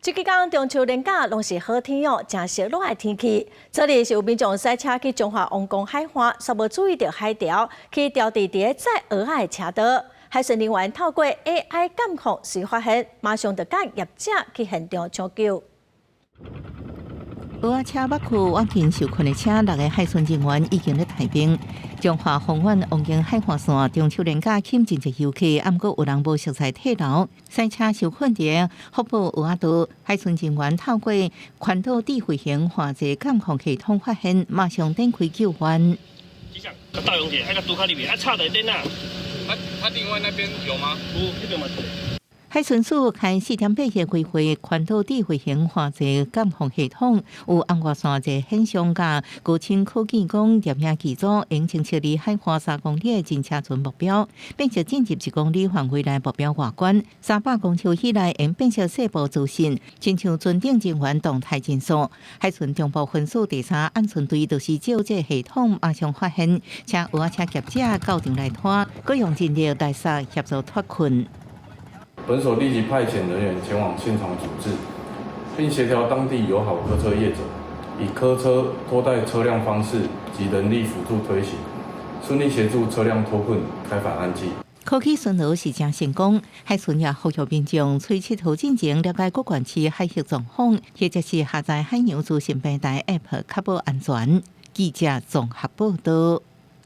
這幾工中秋連假攏是好天哦，誠適熱的天氣。這裡是有民眾駛車去彰化王功海岸，煞無注意著海潮，去牢佇佇咧載蚵仔的車道。海巡人員透過 AI 監控隨發現，馬上就佮業者去現場搶救。蚵仔車捌去往前受困的車，六个海巡人員已經咧待命。彰化豐原王功海岸線中秋連假吸引真濟遊客，毋過有人無熟似退流，駛車受困佇福寶蚵仔道，海巡人員透過環島智慧型環節監控系統發現，馬上展開救援。大勇者，愛共拄較入去，啊插佇頂啊！他另外那邊有嗎？有，彼邊嘛。海巡署開4.8億規劃環島智慧型環節監控系統，有紅外線熱顯像佮高清科技光攝影機組，用偵測離海岸3公里的偵車船目標，辨識進入1公里範圍內目標外觀，300公尺以內用辨識細部資訊，親像船頂人員動態人數。海巡中部分署第三岸巡隊就是照這系統馬上發現，請蚵仔車業者到場來拖，閣用人力來索協助脫困。本所立即派遣人員前往現場處置，並協調當地友好客車業者，以客車拖帶車輛方式及人力輔助推行，順利協助車輛脫困，開返安濟。科技巡邏是誠成功，海巡也呼籲民眾揣𨑨迌進前了解各縣市海域狀況，或者是下載海洋資訊平台 App，確保安全。記者綜合報道。